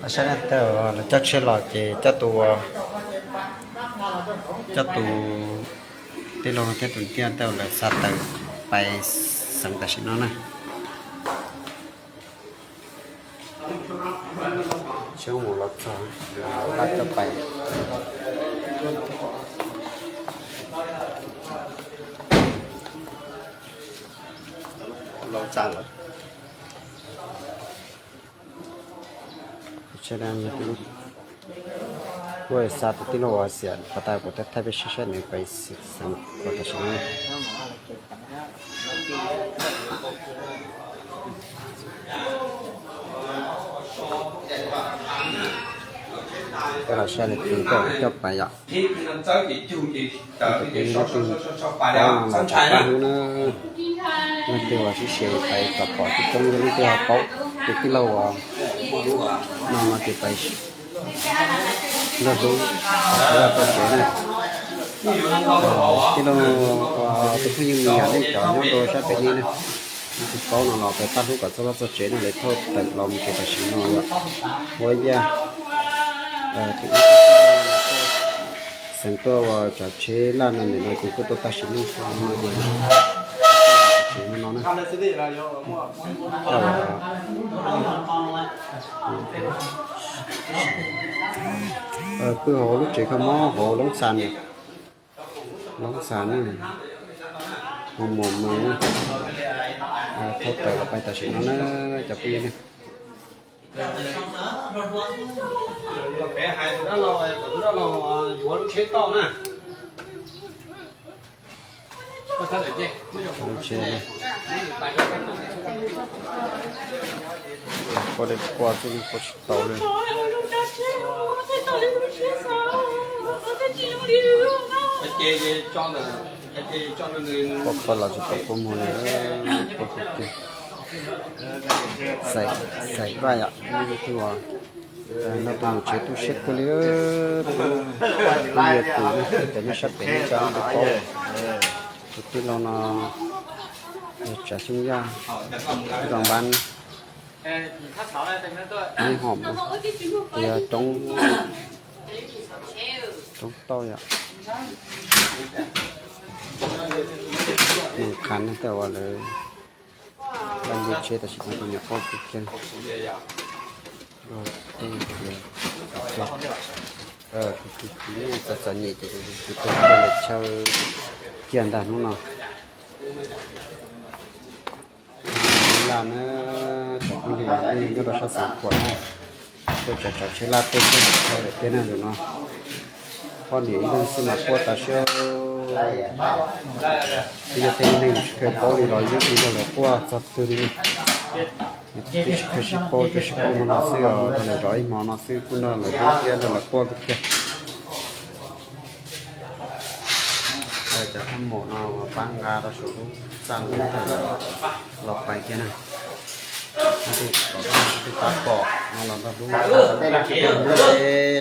Saib na, tej zaum lawv coj tsheb los ces coj tus, coj tus tij laug thiab tus ntiag tej zaum lawv xa tawm pais xeev tam sim no na. Seb mus los txog, laj coj pais. Kuv xa tus tij laug uas xiam pas tas kuv thiaj thaij peb saib saib nws pais xeev tam sim no. Peb los saib nws tus coj pais yom. Tus tij laug paub no los pab hlub na. Leej twg uas sib xyaw pais kom pom tib coob, yog leej twg ho paub tus tij laug uas no no ces pais nrog hlub kom txhob txog tsev na. Tij laug, tus phooj ywg Mis Yam nej cov nyob rau sab pem nej na, leej twg paub no los pais pab hlub kom txhob txog tsev na, lawv thauj tawm los mus tsev tam sim no yom. Ua yaj, tus xeev tuaj ua tsav tsheb laj no ntawm no ces kuj tuaj tag sim neej no ces tsev no no na. Pw hauv lub tsev kho mob hauv Loob Xas na, Loob Xas na, Hoo Mos Mas na, thauj tawm los pais tam sim no na cov phooj ywg na. Lub tsheb, quaj li quaj txuj li quaj tsis tau li. Quaj kho los tsis tau quaj muag li, quaj kho kiag. Xaim, xaim vaj yom, nej tus, no tus mus tsev tu siab kawg li, tus yog tus, cov nyob sab pem nej cov nej paub, tus tij laug no yog Tsav Xyooj Yaj, Zos Npab, Nab Hom, tus yog Roob, Roob Tauj yom. Mus qhav neeg tej uas lawv laj nce tsheb tam sim no tus niam pog kawg kiag. Tus kwv tij txom txom nyem ces tus kwv tij tuaj lawv chaw kiag ntag hnub no. Laj na, cov phooj ywg nej nyob rau sab Xeev Khuam na, tuaj tsav tsav tsheb laj tuaj txog chaw daim tiaj neeg ntawm no. Poj niam ib leeg xwb mas quaj tas siab. Twb yog tej neeg tsis kheev paub li los yeej ib leeg lawv quaj txog twg li. Twb tsis kheev sib paub, tsuas sib paub hmo no xwb os, nrog lawv zov ib hmo no xwb kuj nrog lawv hlub thiab nrog lawv quaj kawg kiag. Cov khaub maum no pab nqa rau saum lub txaj lub tawm los pais kiag na. Leej twg pom no los nrog hlub, leej twg hlub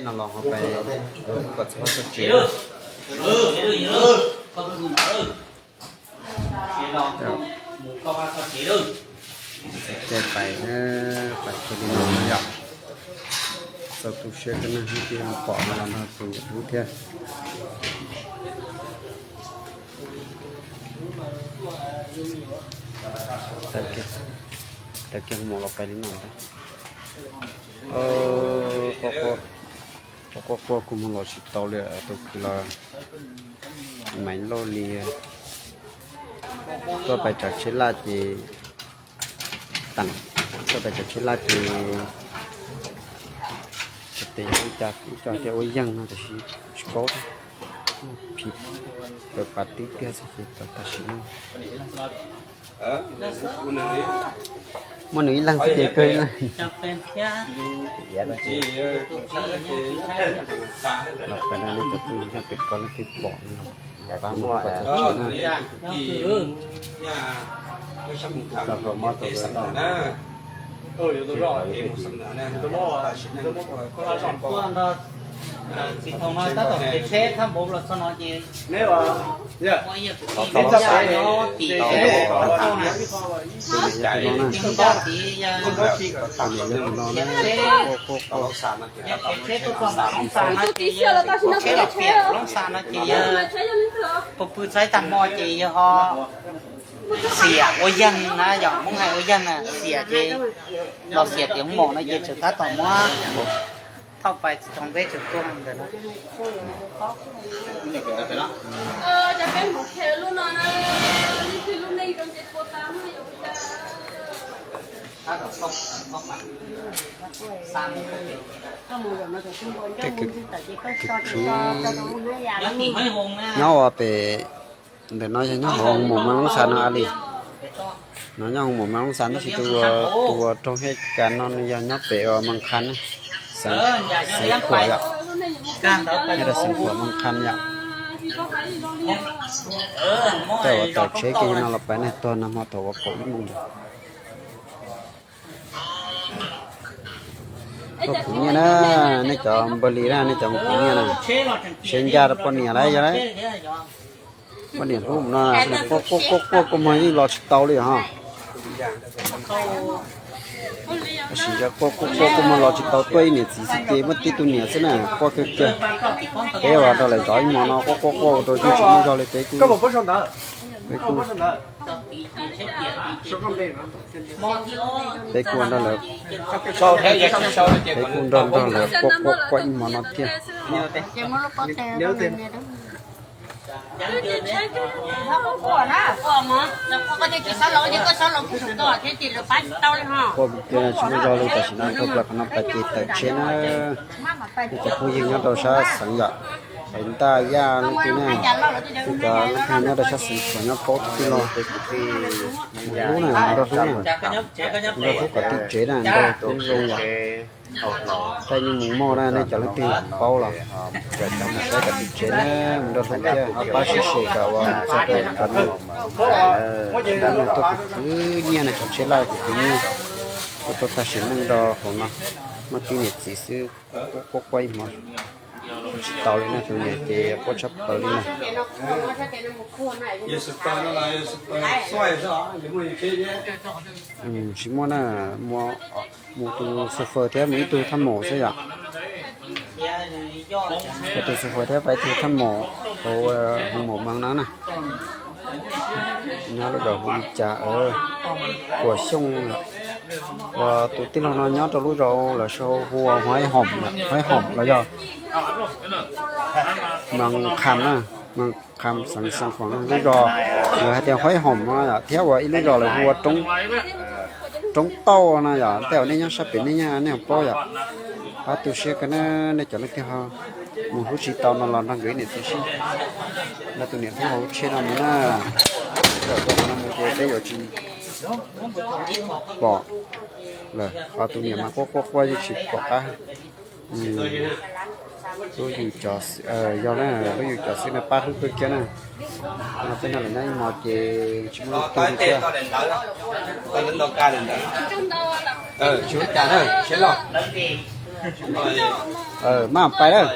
no los ho pais kom txhob txog tsev. Caij pais, pais kiag li no yom. Txaus tu siab kawg na, leej twg pom no los nrog tus niam hlub thiab. Tawm kiag mus los pais li no ntag. Quaj quaj, quaj quaj kuv mus los tsis tau li, tus kwv los Maiv Lauj li. Tuaj pais tsav tsheb laj ces, tuaj pais tsav tsheb laj ces, tsis tes ua cas ib co thiaj ua yeej no tiam sis tsis paub, phim, pas tib tiag xwb ces tau tam sim no. Muaj nws ib leeg xwb ces kawg ib leeg. Los pais no nej cov phooj ywg pem ko leej twg pom no los pab mus kom txog tsev na. Tau hlo mob tau lawm. Txiv Thoo no tab tom kev tsheb thab npaum los txog no ces muaj ib yam kwv tij nyob tim no na, tim yog tus no na, kev tsheb tuaj txog Loob Xa no ces yog tsheb los piam Loob Xa no ces yog pw pw txhaib tag hmo ces yog ho xiam ua yeeg na, yog Hmoob hais ua yeeg na, xiam ces los xiam tias Hmoob maum no ces tseem tab tom muab thauj pais tsis tau npeb tseem tuaj ntawm no. Tej kwv tij nyob ua pem ntawm no yog nyob hauv Moos Mas Loob Xa no li. No nyob hauv Moos Mas Loob Xa tab sis tus uas raug hej kas no nws yog nyob pem uas Mas Qha na, xeev Khuam yom. Nyob rau xeev Khuam Mas Qha yom. Tej uas tawm tsheb kiag no los pais na, tuag nag hmo thaum uas kaum ib moos ntawd. Koj kuv nyiaj na, nej cov npawg li na, nej cov kuv nyiaj na, seb ncaj rau poj niam lawm yog lawm. Poj niam hlub no quaj quaj quaj quaj quaj mas yeej los tsis tau li ho. Tab sis quaj quaj quaj quaj mas los tsis tau, tuaj ib niam txiv xwb ces muaj tib tug niam xwb na, quaj kawg kiag. Peb uas rau lawv zov ib hmo no quaj quaj quaj rau yeej tsis muaj zog li, peb kuj, peb kuj, peb kuj nrog lawv, peb kuj nrog nrog lawv quaj quaj quaj ib hmo no thiab. Quaj kiag tsis muaj zog li, tam sim no dhau plaws qhov no pais ces tawm tsheb na. Nej cov phooj ywg nyob rau sab xeev yom, Ntaj Yaj leej twg na, nej cov leej twg nyob rau sab xeev Khuam nyob paub tij laug, mus hlub na, mus nrog hlub na, mus nrog hlub kom tim tsev na, nrog hlub zoo yom. Thaij yeej mus mog na, nej cov leej twg paub los saib kom tim tsev na, mus nrog hlub thiab pab sib sem kom ua txog rau cov neeg, cov neeg tuaj khwv nyiaj na, cov tsheb laj khwv nyiaj, tuaj tau tag sim neej rau hauv no, muaj tib niam txiv xwb, quaj quaj ib hmo tsis tau li na, tus niam ces quaj tshaj plaws li na. Tsis muaj na, mus tus xu fawm thiab mus ib tug thaj maum xwb yom. Mus tus xu fawm thiab pais ib tug thaj maum hauv Hoo Maum Mees no na. Nyob lub zos hu li cas, Kuam Xyooj, uas tus tij laug no nyob rau lub zos lawv sau hu ua Huaib Hoom, Huaib Hoom los yog Mas Kham na, Mas Kham xeev Xeev Khuam lub zos, lawv hais tias Huaib Hoom no yom, thiab uas ib lub zos lawv hu ua Roob Tauj no yom, tej uas nej nyob sab pem nej nyob nej ho paub yom. Pab tu siab kawg na, nej cov leej twg ho mus hlub tsis tau no los nrog nkawd ib niam txiv sib, nrog tus niam hlub hauv tsheb no mus na. Tawm tau qhov no mus ces peb yuav tsis pom lawm, ho tus niam mas quaj quaj quaj yeej tsis pom qab. Lub yus cov, yog na, lub yus cov xwb na pab hlub kawg kiag na. No peb nrog lawv nyob ib hmo ces tsis muaj leej twg li thiab. Tsis ua cas na, seb los. Mas pais lawm.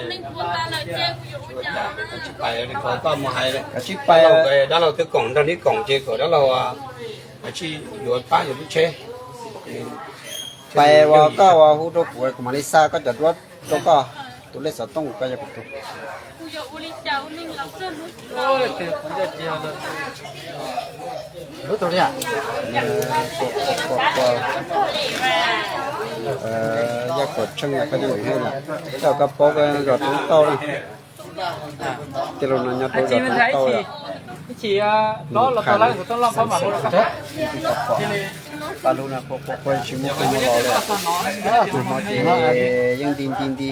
Koj mus hais, dab laug twb koom nrog neb koom ces kom dab laug tsis yuav pab yuav lub tsheb. Pais uas koj uas hu rau kuv, kuv mam li xa koj cov duab rau koj, tus lej xov tooj koj yog kuv tus. Yaj Kuam Tsheej, koj nyob ntawm no, koj paub zos Roob Tauj na. Tij laug no nyob rau zos Roob Tauj yom. Pab lub no quaj quaj quaj tsis muaj tus mus los li. Nag hmo ces yeej nti nti nti.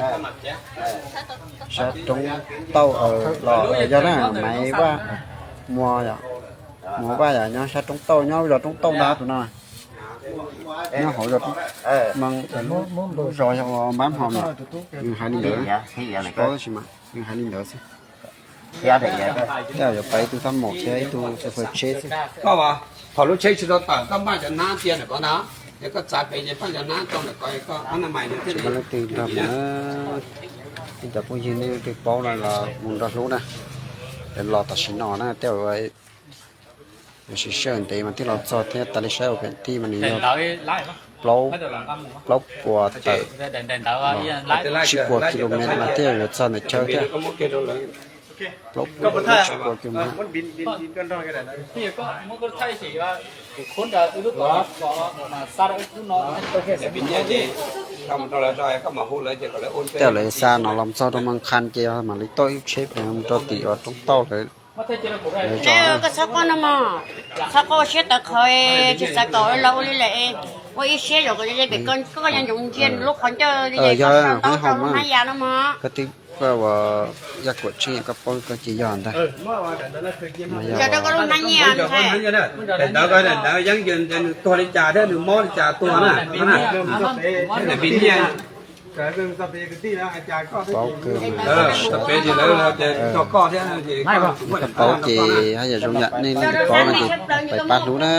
Sab Roob Tauj los yog na, Maiv Vaj, Muas yom, Muas Vaj yom, nyob sab Roob Tauj, nyob zos Roob Tauj ntag tus no. Nyob hauv zos, lub zos yog Npab Hmos yom, nws hais li ntawd, tsis paub tab sis mas nws hais li ntawd xwb. Tej zaum yuav pais ib tug thab maum thiab ib tug xu fawm tsheb xwb. Thaum lub tsheb tsis tau tawm koj npaj cov hnab cia ntawm ko ntag, yog koj txav pem ces npaj cov hnab rau ntawm ko, koj ob na mais no thiaj li. Leej twg nrog mus na. Ib cov phooj ywg nej leej twg paub no los mus nrog hlub na, los tam sim no na, tej zaum sij hawm ntev mas thiaj los txog thiab. Tas li saib ua pem tij mas nws yog plaub, plaub puas tawm, tsib puas kilomev mas thiaj yuav txog ntawm chaw thiab. Plaub puas tsib puas kilomev. Tej zaum lawv xa no los txog rau Mas Qha ces mam li tau ib tsheb pem mus rau tim uas Roob Tauj lawv, lawv zos. Koj txhob quaj no mog, txhob quaj, ua siab tawv qhawv, tsis xav kom los ua li lawm, ua ib siab zaum kom pem koj, koj nyob ntsoov ntsia lub qhov ncauj li, yog hais hauv mas, koj twb, koj ua Yaj Kuam Tsheej koj paub koj ces yog ntag. Ntawd yeeb yws nws tuag li cas thiab nws mob li cas tuag na. Paub kawg, paub ces haj yam zoo yam nej leej twg paub no ces pab hlub na.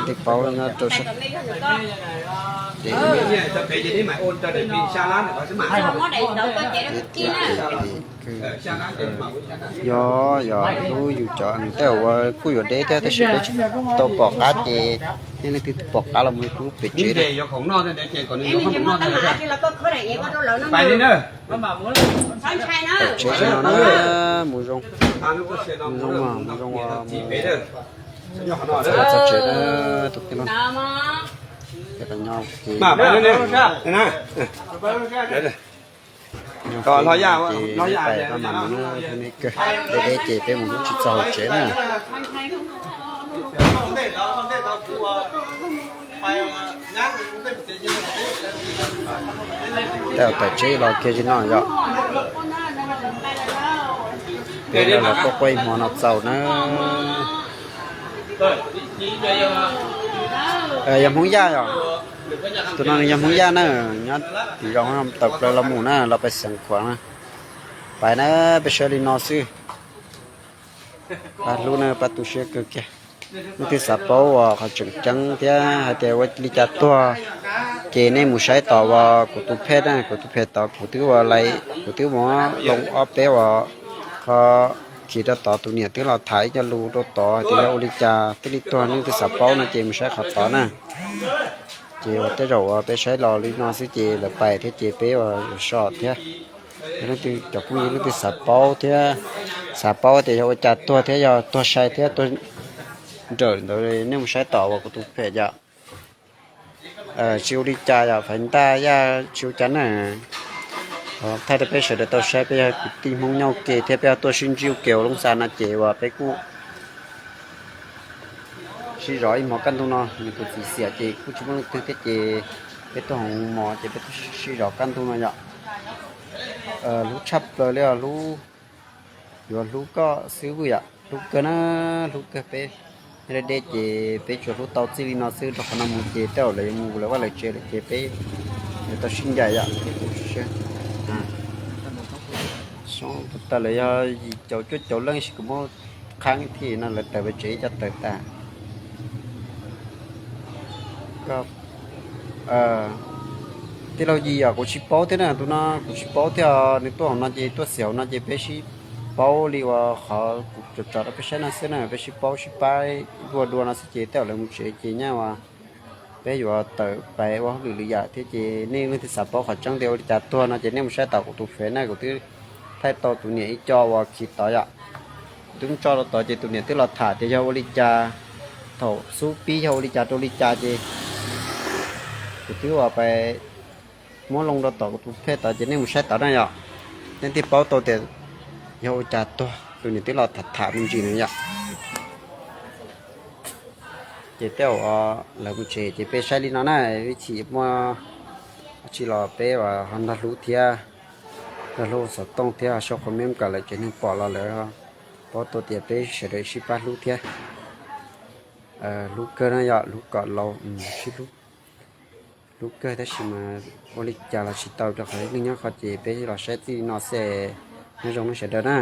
Leej twg paub nyob rau sab, ces yog, yog hlub yus cov, tej zaum kuj yuav deb thiab tab sis peb tsis tau pom qab ces nej leej twg pom qab los mus hlub pem tsev. Tsev tsis no na, mus zoo, mus zoo, mus zoo, txog tsev na, tus tij laug. Ces peb nyob ces, ces peb mam mus na, nej kawg, deb deb ces peb mus hlub tsis txog hauv tsev na. Tej zaum tawm tsev los kiag tsis no yom. Peb los quaj quaj ib hmo no txaus na. Yog Hmoob Yaj yom. Tus no nws yog Hmoob Yaj na, nyob tim zos tawm plaws los mus na, los pais Xeev Khuam na. Pais na, peb saib li no xwb. Pab hlub na, pab tu siab kawg kiag. Leej twg xav paub uas qhov tseem ceeb thiab hais tias ua li cas tuag, ces nej mus saib tod uas kuv tus page na, kuv tus page tod kuv twb ua li, kuv twb muab loo ob peb uas qhov khi rau tod, tus niam twb los tham ib co lus rau tod hais tias yog ua li cas thiaj li tuag, leej twg xav paub no ces mus saib qhov tod na. Ces uas tej zaum uas peb saib los li no xwb ces lawv pais thiab ces peb ua so thiab. Yog leej twg, cov phooj ywg leej twg xav paub thiab, xav paub tias yog ua cas tuag thiab yog tuag sai thiab tuag nrawm ntawd nej mus saib tom uas kuv tus page yom. Tsis ua li cas yom, fais ntaj yaj tsis ua cas na. Thaij rau peb sawv daws tau saib, peb yog kwv tij Hmoob nyob ua ke thiab peb tuaj sib ntsib ua ke hauv Looj Xas no ces uas peb kuj sib zov ib hmo kaj ntug no, nws tus txiv xiam ces kuj tsis muaj leej twg thiab ces peb tuaj hauv mos ces peb tuaj sib zov kaj ntug no yom. Hlub tshaj plaws li os, hlub, yuav hlub koj xwb vwj yom, hlub kawg na, hlub kawg. Peb nyob deb deb ces peb tsuas hlub tau txij li no xwb, rau qhov no mus ces tej zaum lawv yuav mus lawv vaj lawv tsev lawm ces peb yuav tau sib ncaim yom. Soob tawm lawv yog yim caum cuaj caum leej, sis kuv muab qhab thiaj no lawv tawm pem tsev ib co tawm tas. Tij laug Yis os, kuv tsis paub thiab na, tus no kuv tsis paub thiab, nws tuaj hauv no ces tuaj xim hauv no ces peb sib paub li uas qhov kuv tso tso rau peb saib no xwb na, peb sib paub sib pab dua dua no xwb ces tej zaum lawv mus tsev ces nyaj uas peb yuav tawm pais ua hauj lwm lwm yam thiab ces nej leej twg xav paub qhov tseeb tias ua li cas tuag no ces nej mus saib tom kuv tus fev na, kuv twb thaij tau tus niam ib co uas khi tod yom. Kuv twb tso rau tod ces tus niam twb los tham tias yog ua li cas, thaum xub pib yog ua li cas rau li cas ces kuv twb uas pais muab loo rau tom kuv tus page tod ces nej mus saib tod na yom. Nej thiaj paub tau tias yog ua cas tuag, tus niam twb los tham tham me ntsis na yom. Ces tej zaum lawv mus tsev ces peb saib li no na, ib chim muaj tsi los peb ho nrog hlub thiab, nrog hlub xov tooj thiab, sau comment kom lawv tsev neeg pom los lawv paub tau tias peb sawv daws sib pab hlub thiab. Hlub kawg na yom, hlub kom laus sib hlub. Hlub kawg tab sis mas ua li cas los tsis tau rau qhov neeg nyob qhov ces peb los saib txij li no xwb. Nyob zoo nej sawv daws na.